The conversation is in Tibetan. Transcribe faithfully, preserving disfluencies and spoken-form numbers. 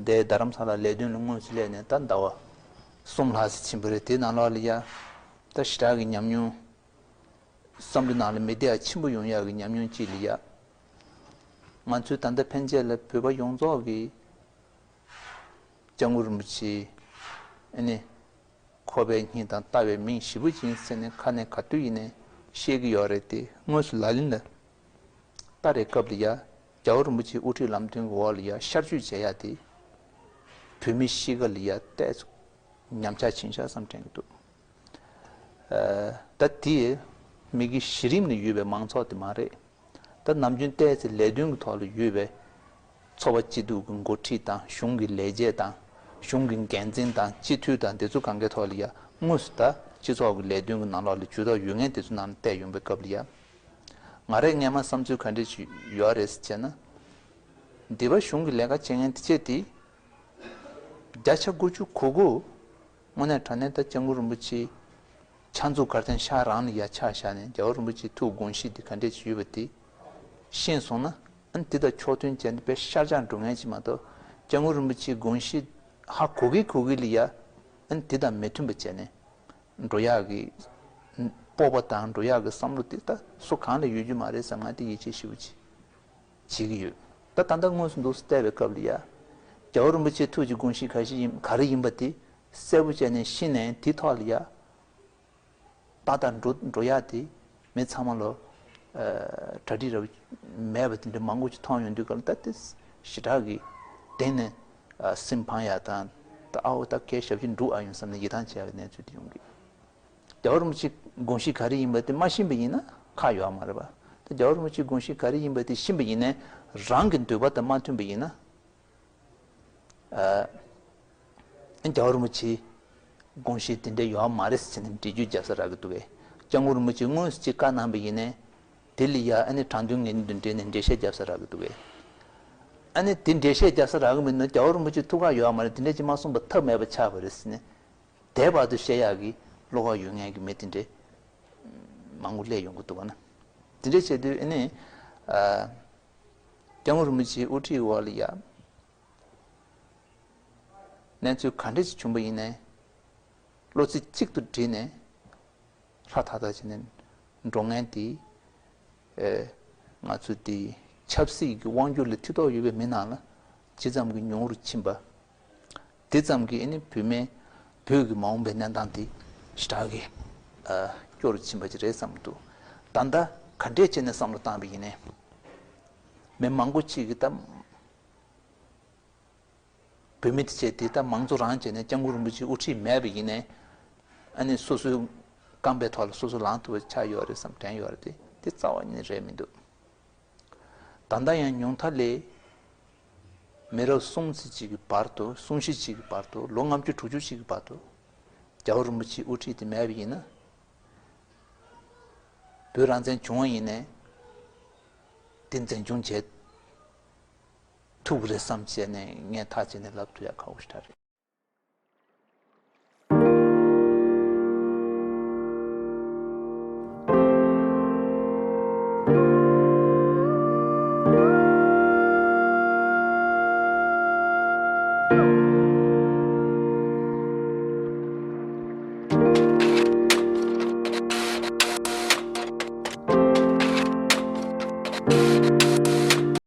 དེ་རྡ་རམ་ས་ལ་ལས་དོན་ལ་དངོས་སུ་སླེབས་ནས་ད་ཟླ་བ་གསུམ་ལྷག་ཙམ་ཕྱིན་པ་རེད། དེ་ནང་ལོགས་ལ་ཡ་ད་ཞེ་དྲག་གི་ཉམས་མྱོང་བསམ་བློ་ནང་ལ་མི་བདེ་བ་ཆེན་པོ་ཡོང་ཡག་གི་ཉམས་མྱོང་ཅིག་ལ་ཡ། ང་ཚོའི་ད་ལྟ་ཕན་ཆད་ལ་བོད་པ་ཡོངས་རྫོགས་ཀྱི་སྐྱབས་མགོན་རིན་པོ་ཆེ་ཨ་ནི་ཁོ་པའི་སྙིང་དང་ལྟ་བའི་མིང་ཞེ་པོ་ཅིག་ཡིན་ཟེར་ནས་ཁ་ནས་ག་དུས་ཡིན་ནས་བཤད་ཀྱི་ཡོད་རེད་དེ། དངོས་སུ་ལག་ལེན་ལ་བསྟར་བའི་སྐབས་ལ་ཡ་རྒྱལ་བ་རིན་པོ་ཆེའི་དབུ་ཁྲིད་ལམ་སྟོན་གྱི་འོག་ལ་ཡ་ཤར་བསྐྱོད་བྱེད་ཡ་དེ་བོད་མི་གཤིས་ཀ་ལ་ཡ་ཏོག་ཙམ་ཉམས་ཆག་ཕྱིན་ཤག་བསམ་དྲན་གྱི་འདུག་ཨ། ད་དེ་མི་གི་གཞི་རིམ་ནས་ཡོད་པའི་མང་ཚོགས་དེ་མ་རེད། ད་ནམ་རྒྱུན་ཏོག་ཙམ་ལས་དོན་གྱི་ཐོག་ལ་ཡོད་པའི་ཚོགས་པ་སྐྱིད་སྡུག་གི་འགོ་ཁྲིད་དང་གཞུང་གི་ལས་བྱེད་དང་གཞུང་གི་འགན་འཛིན་དང་སྤྱི་འཐུས་དང་དེ་ཚོ་གང་གའི་ཐོག་ལ་ཡ་དངོས་སུ་ད་སྤྱི་ཚོགས་ཀྱི་ལས་དོན་གྱི་ནང་ལོགས་ལ་ཇུས་གཏོགས་ཡོད་མཁན་དེ་ཚོ་ནང་ལ་བལྟས་ཡོང་པའི་སྐབས་ལ་ཡ། ང་རའི་སྔས་མ་བསམ་ཚུལ་ག་འདྲ་ཞིག་ཡོད་རེད་ཟེར་བྱས་ན། འདི་པ་གཞུང་གི་ལས་ཀ་བྱེད་མཁན་དེ་ཚོས་དེ་བརྒྱ་ཆ་དགུ་བཅུ་གོ་དགུ་དངོས་གནས་དྲང་གནས་ད་སྐྱབས་མགོན་རིན་པོ་ཆེ་ཕྱག་མཛུབ་གར་སྟེང་ཤར་རང་ལ་ཡ་ཆ་བཞག་ནས་རྒྱལ་བ་རིན་པོ་ཆེའི་ཐུགས་དགོངས་གཞི་དེ་ག་འདྲས་ཅིག་ཡོད་པ་དེ་ཤེས་སོང་ན། ཨ་ནི་དེ་དང་ཕྱོགས་མཐུན་བྱས་ནས་དཔེ་ཤར་བཞག་འགྲོ་མཁན་ཅིག་མ་གཏོགས། སྐྱབས་མགོན་རིན་པོ་ཆེའི་དགོངས་གཞི་ཧ་གོ་གི་གོ་གི་ལ་ཡ། ཨ་ནི་དེ་དང་མི་མཐུན་པ་བྱས་ནས་འགྲོ་ཡག་གི་སྤོབས་པ་དང་འགྲོ་ཡག་གི་བསམ་བློ་དེ་ད་སུ་གང་ལ་ཡོད་རྒྱུ་མ་རེད་བསམ། ང་དེ་ཡིད་ཆེས་ཞེ་པོ་ཅིག་བྱེད་ཀྱི་ཡོད། ད་ད་ལྟ་དངོས་སུ་འདུག་སེ་བལྟས་པའི་སྐབས་ལ་ཡ། རྒྱལ་བ་རིན་པོ་ཆེའི་ཐུགས་ཀྱི་དགོངས་གཞི་ག་ཞིག་ཡིན་ག་རེ་ཡིན་པ་དེ་གསལ་པོ་བྱས་ནས་ཤེས་ནས་དེ་ཐོག་ལ་ཡ། ད་ལྟ་འགྲོ་འགྲོ་ཡག་དེ་མི་ཚང་མ་ལོ། ཨ། གྲ་སྒྲིག་རབ་མེད་པ་དེ་འདྲ་མང་པོ་ཅིག་མཐོང་ཡོང་དུས་སྐབས་ལ་ད་དེ་ཞེ་དྲག་གི་གདེང་ནས། ཨ། སེམས་ཕངས་ཡག་དང་། ད་ཨའོ་ད་གའི་ཞབས་ཕྱི་འགྲུབ་ཨ་ཡོང་བསམ་ནས་ཡིད་ཐང་ཆད་ཡག་གི་གནས་ཚུལ་དེ་ཡོང་གི། རྒྱལ་བ་རིན་པོ་ཆེའི་དགོངས་གཞི་ག་རེ་ཡིན་པ་དེ་མ་ཤེས་པ་ཡིན་ན་ཁག་ཡོད་མ་རེད་པ། ད་རྒྱལ་བ་རིན་པོ་ཆེའི་དགོངས་གཞི་ག་རེ་ཡིན་པ་དེ་ཤེས་པ་ཡིན་ནའི་རང་གི་འདོད་པ་དང་མ་མཐུན་པ་ཡིན་ན། ཨ། རྒྱལ་བ་རིན་པོ་ཆེའི་དགོངས་གཞི་དེ་འདྲ་ཡོད་མ་རེད་ཟེར་ནས་འགྲེལ་བརྗོད་རྒྱབ་ས་རག་གི་འདུག་གས། སྐྱབས་མགོན་རིན་པོ་ཆེས་དངོས་སུ་ཅིག་བཀའ་གནང་པ་ཡིན་ནའི། དེ་ལ་ཡ་ཨ་ནི་དྲང་དོན་ངེས་དོན་དུ་འབྲེལ་ནས་འགྲེལ་བཤད་རྒྱབ་ས་རག་གི་འདུག་གས། ཨ་ནི་དེ་འགྲེལ་བཤད་རྒྱབ་ས་རག་གི་མིན་ན་རྒྱལ་བ་རིན་པོ་ཆེའི་ཐུགས་ཁག་ཡོད་མ་རེད། དེ་འདྲ་ཅིག་མ་གསུངས་པ་ཐབས་མེད་པ་ཆགས་པ་རེད་ཟེར་ནས། དེ་བར་དུ་བཤད་ཡག་གི་བློ་ཁོག་ཡོད་མཁན་གྱི་མི་དེ་འདྲས་མང་པོ་སླེབས་ཡོང་གི་འདུག་བ་ན། དེ་འདྲས་བྱས་དུས་ཨ་ནི། ཨ། སྐྱབས་མགོན་རིན་པོ་ཆེའི་དབུ་ཁྲིད་འོག་ལ་ཡ། གནས་ཚུལ་ག་འདྲས་ཅིག་བྱུང་པ་ཡིན་ནའི། བློ་རྩེ་གཅིག་ཏུ་བསྒྲིལ་ནས། ཧྲ་ཐག་ཐག་བྱས་ནས་འགྲོ་མཁན་དེ། ཨེ། ང་ཚོ་དེ་ཆབ་སྲིད་ཀྱི་དབང་སྒྱུར་ལ་མཐུན་ཐོག་ཡོད་པའི་མི་ནང་ལ་ཇི་ཙམ་གྱི་ཉུང་རུ་ཕྱིན་པ། དེ་ཙམ་གྱིས་ཨ་ནི་བོད་མི་བོད་ཀྱི་མ་འོངས་པའི་གནས་སྟངས་དེ་ཞེ་དྲག་གི། ཨ། སྐྱོ་རུ་ཕྱིན་པ་ཅིག་རེད་བསམ་གྱི་འདུག་ད་ལྟ་ག་འདྲས་བྱས་ནས་བསམ་བློ་བཏང་པ་ཡིན་ནའི། མི་མང་པོ་ཅིག་གིས་ད་བོད་མི་དེ་བྱས་དེ་ད་མང་གཙོ་རང་བྱས་ནས་སྐྱབས་མགོན་རིན་པོ་ཆེའི་དབུ་ཁྲིད་མེད་པ་ཡིན་ནའི། ཨ་ནི་སོ་སོའི་རྐང་པའི་ཐོག་ལ་སོ་སོ་ལངས་ཐུབ་པ་ཆགས་ཡོད་རེད་བསམ་དྲན་ཡོད་རེད་དེ། དེ་རྩ་བ་ཉིད་ནས་རེད་མི་འདུག་ད་ལྟ་ཡང་ཉུང་མཐའ་ལས་མི་རབས་གསུམ་ཙམ་ཅིག་གི་བར་དུ། གསུམ་བཞི་ཅིག་གི་བར་དུ། ལོ་ལྔ་བཅུ་དྲུག་ཅུ་ཅིག་གི་བར་དུ་རྒྱལ་བ་རིན་པོ་ཆེའི་དབུ་ཁྲིད་དེ་མེད་པ་ཡིན་ན། བོད་རང་བཙན་བྱུང་བ་ཡིན་ནའི་དེ་འཛིན་སྐྱོང་བྱེད་ཐུབ་ཀྱི་རེད་བསམ་བྱས་ནས་ངས་ཐག་བཅད་ནས་ལབ་ཐུབ་ཡག་ཁག་པོ་ཞེ་དྲག་རེད།